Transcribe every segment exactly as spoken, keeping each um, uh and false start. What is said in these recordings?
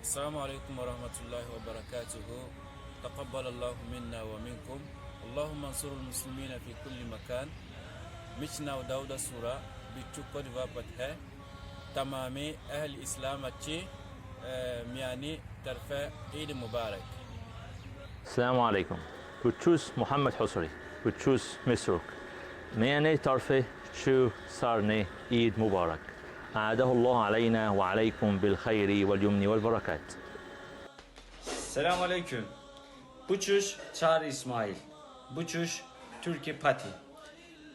السلام علیکم ورحمۃ اللہ وبرکاتہ۔ تقبل اللہ منا و منکم۔ اللہم انصر المسلمین فی کل مکان۔ مےٚ چھُ ناو داوود سورا، بہٕ چھُس کوت واپت ہے۔ تمام اہل اسلام چہِ، اے، میانہِ طرفہٕ عید مبارک۔ السلام علیکم۔ بہٕ چھُس محمد حصری، بہٕ چھُس مصرُک۔ میانہِ طرفہٕ چھُ سارنٕے عید مبارک۔ أعاده الله علينا وعليكم بالخير واليمن والبركات۔ السلام علیکم۔ بہٕ چھُس چھار اسماعیل۔ بہٕ چھُس ترکی پتھی۔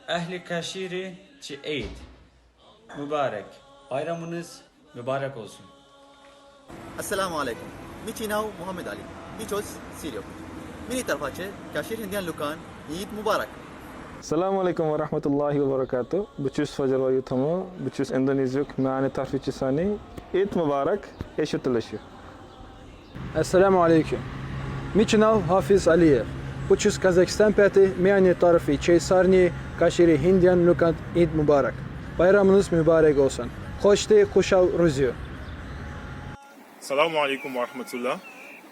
اہلِ کشیٖرِ چھِ عید مبارک۔ پایرمُنٕز مبارک اوسُن۔ السلام علیکم۔ مےٚ چھُ ناو محمد علی۔ بہٕ چھُس سیریُک۔ میٛانہِ طرفہٕ چھِ کشیٖرِ ہٕنٛدٮ۪ن لُکَن عید مبارک۔ السلام علیکم ورحمۃ اللہ وبرکاتہ۔ بہٕ چھُس فضل وایو تھمو۔ بہٕ چھُس انڈونیزیُک۔ میانہِ طرفہٕ چھِ سانہِ عید مبارک۔ ایشو تہٕ لٔشِو۔ السلام علیکم۔ مےٚ چھُ ناو حافظ علیف۔ بہٕ چھُس قزاقستان پٮ۪ٹھٕ۔ میانہِ طرفہٕ چھے سارنٕے کشیٖرِ ہٕنٛدٮ۪ن لُکن عید مبارک۔ پایرمُنٕز مبارک اوسن۔ خۄش تہٕ خوشحال روٗزِو۔ السلام علیکم ورحمۃ اللہ۔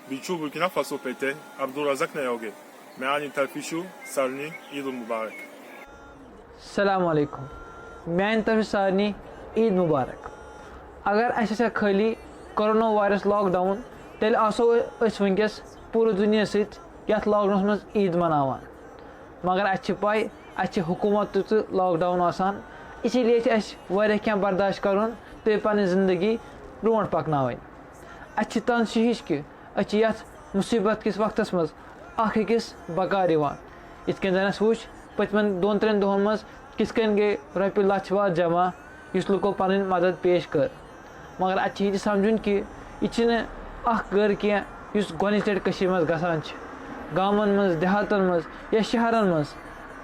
بہٕ چھُس بُرکینا فاسو پٮ۪ٹھٕ عبدالرزاق نیوگے۔ میانہِ طرفہٕ چھُ سارنٕے عید مبارک۔ السلام علیکم۔ میانہِ طرفہٕ سارنٕے عید مبارک۔ اگر اسہِ آسہِ ہا خٲلی کورونا وایرس لاک ڈاوُن، تیٚلہِ آسو أسۍ وٕنکیٚس پوٗرٕ دُنیا سۭتۍ یتھ لاک ڈاونس منٛز عید مناوان۔ مگر اسہِ چھِ پاے، اسہِ چھِ حکوٗمت تہِ تہٕ لاک ڈاوُن آسان، اسی لیے چھِ اسہِ واریاہ کینٛہہ برداشت کرُن تہٕ پنٕنۍ زندگی برونٛٹھ پکناوٕنۍ۔ اسہِ چھِ تنز ہِش کہِ أسۍ چھِ یتھ مصیبت کِس وقتس منٛز اکھ أکِس بکار یِوان۔ یِتھ کٔنۍ زن اسہِ وُچھ پٔتمٮ۪ن دۄن ترٛٮ۪ن دۄہن منٛز کِتھ کٔنۍ گٔے رۄپیہِ لچھ واد جمع، یُس لُکو پنٕنۍ مدد پیش کٔر۔ مگر اتہِ چھِ یہِ تہِ سمجھُن کہِ یہِ چھِنہٕ اکھ گٔر کینٛہہ یُس گۄڈنِچ لٹہِ کٔشیٖرِ منٛز گژھان چھِ۔ گامن منٛز، دیہاتن منٛز یا شہرن منٛز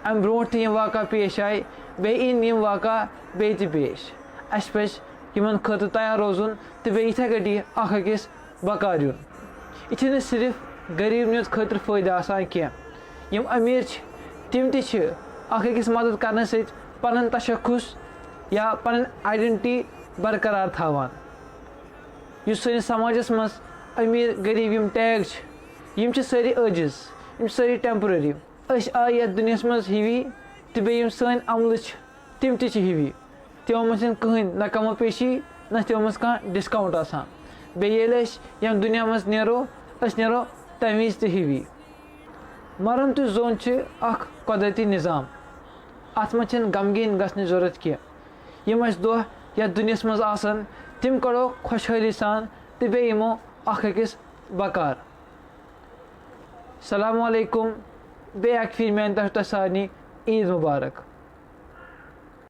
امہِ برونٛٹھ تہِ یِم واقعہ پیش آیہِ، بیٚیہِ یِن یِم واقعہ بیٚیہِ تہِ پیش۔ اسہِ پزِ یِمن خٲطرٕ تیار روزُن تہٕ بیٚیہِ یِتھے کٲٹھۍ یہِ اکھ أکِس بکار یُن۔ یہِ چھِنہٕ صرف غریٖبن یوت خٲطرٕ فٲیدٕ آسان کینٛہہ۔ یِم أمیٖر چھِ، تِم تہِ چھِ اکھ أکِس مدد کرنہٕ سۭتۍ پنُن تشخص یا پنٕنۍ آیڈنٹی برقرار تھاوان۔ یُس سٲنِس سماجس منٛز أمیٖر غریٖب یِم ٹیگ چھِ، یِم چھِ سٲری عٲجز، یِم چھِ سٲری ٹیمپرری۔ أسۍ آے یتھ دُنیاہس منٛز ہِوی تہٕ بیٚیہِ یِم سٲنۍ عملہٕ چھِ، تِم تہِ چھِ ہِوی۔ تِمو منٛز چھِنہٕ کٕہٕنۍ نہ کمو پیشی، نہ چھِ تِمو منٛز کانٛہہ ڈسکاونٹ آسان۔ بیٚیہِ ییٚلہِ أسۍ ییٚمہِ دُنیا منٛز نیرو، أسۍ نیرو تمہِ وِزِ تہِ ہِوی۔ مرُن تہٕ زوٚن چھِ اکھ قۄدرتی نظام۔ اتھ منٛز چھِنہٕ غمگیٖن گژھنٕچ ضرورت کینٛہہ۔ یِم اسہِ دۄہ یتھ دُنیاہس منٛز آسن، تِم کڑو خۄشحٲلی سان تہٕ بیٚیہِ یِمو اکھ أکِس بکار۔ السلام علیکم۔ بیٚیہِ اکہِ پھِرِ میانہِ طرفہٕ تۄہہِ سارنٕے عید مبارک۔